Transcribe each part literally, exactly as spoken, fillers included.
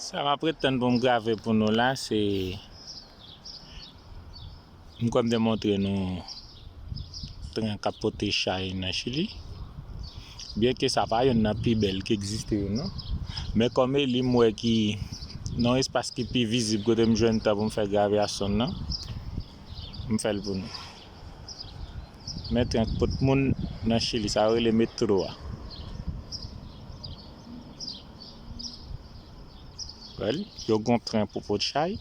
Sa m ap ret tann pou m grave pou nou la, se, m kwè m te montre nou tren k ap pote chay nan Chili. Byenke sa pa youn nan pi bèl ki egziste yo non. Men kòm e li m wè ki nan yon espas ki pi vizib kote m jwenn tan pou m fè gravyasyon nan, m fè l pou nou. Men tren k pot moun nan Chili, sa yo rele metro a. Wè l, yo gon tren pou pot chay.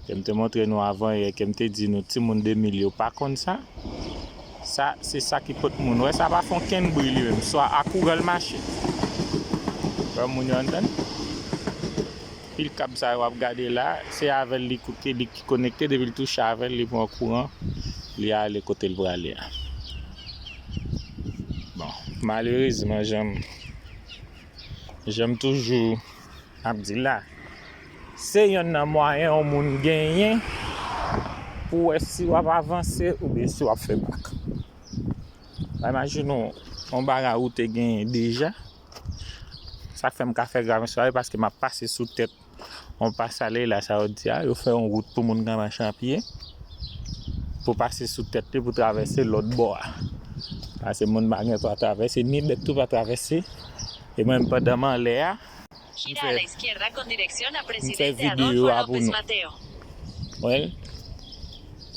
Ke m te montre nou avan yè, ke m te di nou timoun de mil yo pa konn sa. Sa, se sa ki pot moun. Wè, sa pa fè okenn bri li menm. Swa a kouran l mache. Wè moun yo anndan. Pil kab sa yo w ap gade la, se avè l li kou-, ke li ki konekte, depi l touche avè l, li pran kouran, li ale kote l prale a. Bon, malerezman, jan m, jan m toujou ap di la, se yonn nan mwayen yon moun genyen pou wè si w ap avanse oubyen si w ap fè bak. Imajine w, yon bagay ou te genyen deja. Sa k fè m ka fè gravyasyon sa yo, paske m ap pase sou tèt yon pas ale la, sa yo di a, yo fè yon wout pou moun ka mache a pye, pou pase sou tèt li, pou travèse lòt bò a. Paske moun pa gen dwa travèse, ni bèt tou pa travèse. E mwen menm, pandan m anlè a, m Gira a fè, la izquierda con dirección a m fè Presidente videyo Adolfo a pou López nou. Mateo. Wè.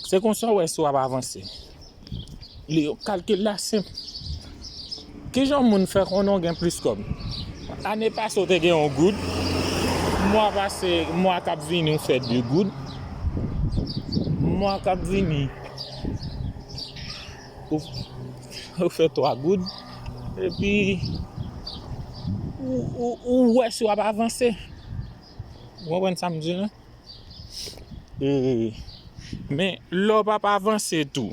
Se konsa w wè si w ap avanse. Li, kalkil la senp. Kijan yon moun fè konnen w gen plis kòb? Ane pase w te gen yon goud. Mwa pase, mwa k ap vini w fè de goud. Mwa k ap vini ou, ou fè twa goud. Epi ou, ou, ou wè si w ap avanse. Ou konprann sa m di la? E, men lè w p ap avanse tou,